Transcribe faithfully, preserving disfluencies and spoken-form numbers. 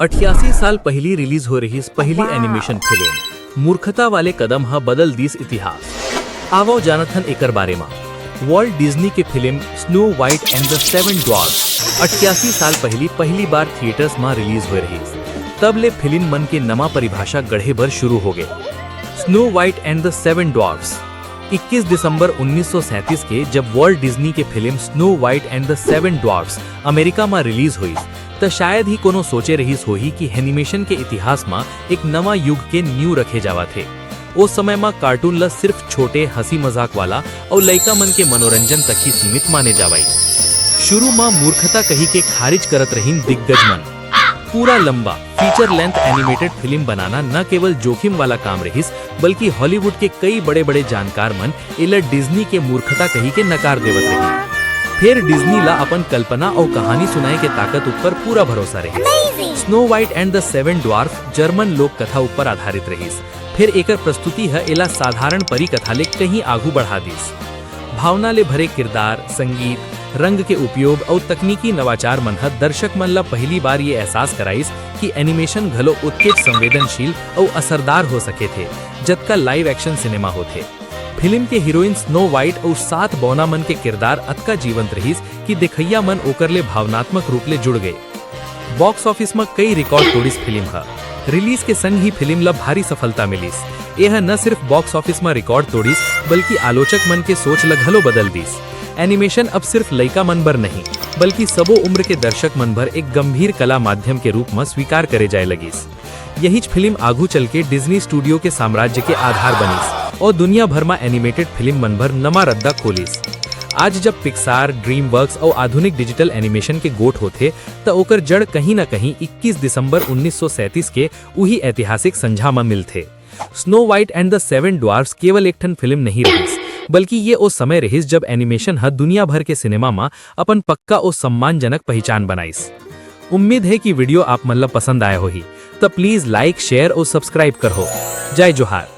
अठियासी साल पहिली रिलीज हो रहिस पहिली एनिमेशन फिल्म मूर्खता वाले कदम ह बदल दिस इतिहास। आवव जानत हन एकर बारे म। वॉल्ट डिज्नी के film snow white and the seven dwarfs अठियासी साल पहिली पहिली बार थिएटर्स म रिलीज होए रहिस। तब ले फिल्म मन के नवा परिभाषा गढ़े बर शुरू हो गे। Snow white and the seven dwarfs इक्कीस दिसंबर उन्नीस सौ सैंतीस के जब वॉल्ट डिज्नी के film snow white and the seven dwarfs America म रिलीज होइस, त शायद ही कोनो सोचे रहिस होही कि एनिमेशन के इतिहास म एक नवा युग के नींव रखे जावत हे। ओ समय म कार्टून ल सिर्फ छोटे, हंसी मजाक वाला अउ लइका मन के मनोरंजन तक ही सीमित माने जावय। शुरू म मूर्खता कही के खारिज करत रहिन दिग्गज मन। पूरा लंबा फीचर लेंथ एनिमेटेड फिल्म बनाना न केवल जोखिम वाला काम रहिस, बल्कि हॉलीवुड के कई बड़े-बड़े जानकार मन एला डिज्नी के मूर्खता कही के नकार देवत रहिन। फेर डिज्नी ला अपन कल्पना अउ कहानी सुनाए के ताकत ऊपर पूरा भरोसा रहिस। Snow white and the seven dwarf German लोक कथा ऊपर आधारित रहिस। फेर एकर प्रस्तुति ह एला साधारण परी कथा ले कहीं आगू बढ़ा दिस। भावना ले भरे किरदार, संगीत, रंग के उपयोग अउ तकनीकी नवाचार मन ह दर्शक मन ल पहिली बार ये एहसास कराइस कि एनिमेशन घलो ओतकेच संवेदनशील अउ असरदार हो सके थे, जतका लाइव एक्शन सिनेमा होथे। फिल्म के हीरोइन स्नो वाइट अउ सात बौना मन के किरदार अतका जीवंत रहिस कि देखइया मन ओकर ले भावनात्मक रूप ले जुड़ गए। बॉक्स ऑफिस म कई रिकॉर्ड तोड़िस फिल्म ह। रिलीज के संग ही फिल्म ल भारी सफलता मिलिस। एह न सिर्फ बॉक्स ऑफिस म रिकॉर्ड तोड़िस, बल्कि आलोचक मन के सोच ल घलो बदल दिस। एनिमेशन अब सिर्फ लइका मन बर नहीं, बल्कि सबो उम्र के दर्शक मन बर एक गंभीर कला माध्यम के रूप म स्वीकार करे जाए लगिस। यहीच फिल्म आगू चल के डिज्नी स्टूडियो के साम्राज्य के आधार बनिस अउ दुनिया भर म एनिमेटेड फिल्म मन बर नवा रद्दा खोलिस। आज जब पिक्सार, ड्रीमवर्क्स अउ आधुनिक डिजिटल एनिमेशन के गोठ होथे, त ओकर जड़ कहीं न कहीं इक्कीस दिसंबर उन्नीस सौ सैंतीस के उही ऐतिहासिक संझा म मिलथे। Snow white and the seven dwarfs केवल एक ठन फिल्म नहीं रहिस, बल्कि ये ओ समय रहिस जब एनिमेशन ह दुनिया भर के सिनेमा म अपन पक्का अउ सम्मानजनक पहिचान बनाइस। उम्मीद हे कि वीडियो आप मन ल पसंद आय होही, त प्लीज लाइक, शेयर अउ सब्सक्राइब करहो। जय जोहार।